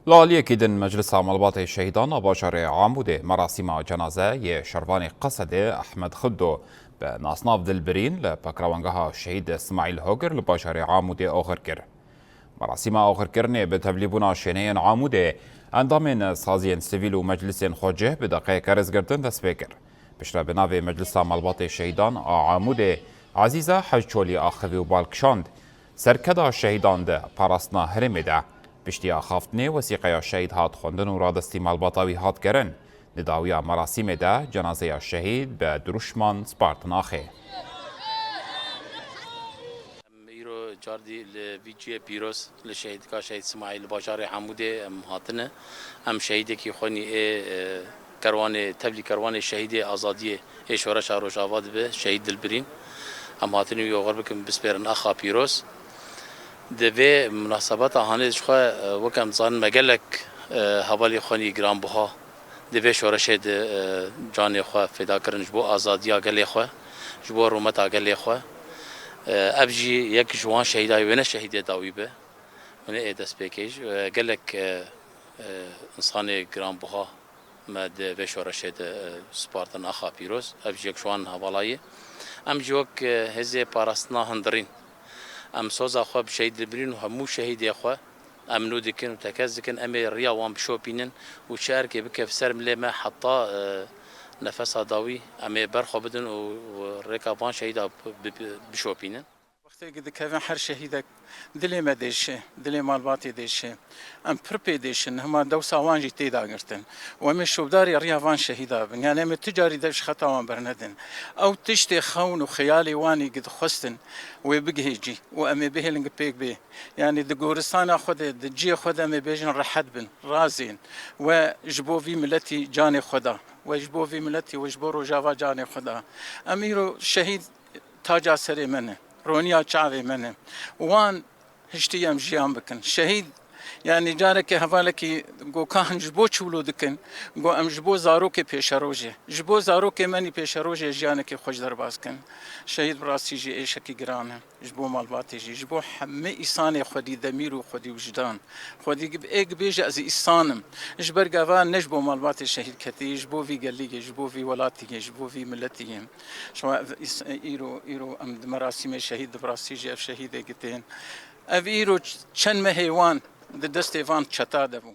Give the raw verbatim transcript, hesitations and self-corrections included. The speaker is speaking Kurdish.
Li aliyekî din Meclisa Malbatê Şehîdan a bajarê Amûdê merasîma cenaze yê şervanê Qesedê Ehmed Xiddo bi nasnav Dilbirîn li pekrawengeha Şehîd Smaîl Hogir li bajarê Amûdê oxir kir. Merasîma oxirkirinê bi tevlîbûna şêneyên Amûdê, endamên saziyên sivîl û meclisên xwecih bi deqeyeke rêzgirtin dest pê kir. Piştre bi navê Meclisa Malbatê Şehîdan a Amûdê, Ezîza Hecçolî axivî û bal kişand. Serkeda şehîdan di parastina herêmê de. Piştî axaftinê wesîqeya şehîd hat xwendin û radestî malbata wî hat kirin. Di dawiya merasîmê de cenazeya şehîd bi dirûşman spartin axê. Em îro cardî li vî cihê pîroz, li şehîdika Şehîd Simaîl li bajarê Hemûdê em hatine. Em şehîdekî xwe nî ê, e, kerwanê, tevlî kerwanê şehîdê azadiyê ê şoreşa Rojava dibe, Şehîd Dilbirîn. Em hatine wî oxir bikin, bispêrin axa pîroz. Di vê munasebeta hanê ji xwe, e, weke em dizanin me gelek, e, hevalê xwe nî giranbuha di vê şoreşê de, e, canê xwe feda kirin ji bo azadiya gelê xwe, ji bo rûmeta gelê xwe. E, ev jî yek ji wan şehîdayê wêne şehîdê dawî be. Wêne ê destpêkê jî, e, gelek, e, e, insanê giranbuha me di vê şoreşê de, e, spartin axa pîroz. Ev jî yek ji wan hevala ye. Em jî wek, e, hêzê parastina hundirîn. Em soza xwe bi şehîd Dilbirîn û hemû şehîdê xwe em nû dikin û tekez dikin, em ê riya wan bişopînin û çi erkê bike bi ser milê me heta, e, nefesa dawî em ê ber xwe bidin û, û rêka van şehîda bi, bi, bişopînin. Wextê ku dikevin her şehîdek dilê me dêşe, dilê malbatê dêşe. Em pir pê dêşin, hema dewsa wan jî tê dagirtin. Û em ê şopdarê riya van şehîda bin. Yani em ê tu carî dev ji xeta wan bernedin. Ew tiştê xewn û xeyalê wan ê ku dixwestin wê bigihê cî û em ê bihêlin ku pêk bê. Yani di goristana xwe de, di cihê xwe de em ê bêjin rehet bin, razên. We ji bo vî miletî canê xwe da. We ji bo vî miletî, we ji bo Rojava canê xwe da. Em îro şehîd taca serê me ne, roniya çavê me ne. Wan hiştî em jiyan bikin. Şehîd, yani carekê hevalekî go ka hûn ji bo çi wilo dikin, go em ji bo zarokê pêşerojê. Ji bo zarokê me nî pêşerojê jiyanekî xweş derbas kin. Şehîd bi rastî jî êşekî giran e. Ji bo malbatê jî, ji bo hemî îsanê xwedî demîr û xwedî wijdan. Xwedî ê bibêje ez îsan im. Ji ber gava ne ji bo malbatê şehîd ketî, ji bo vî gelî ye, ji bo vî welatî ye, ji bo vî miletî ye. Şewa ev îs-, îro, îro em di merasîmê şehîd di birastî jî ev şehîdê gitên. Ev îro ç-, çend mehê wan di destê van çeta de bû.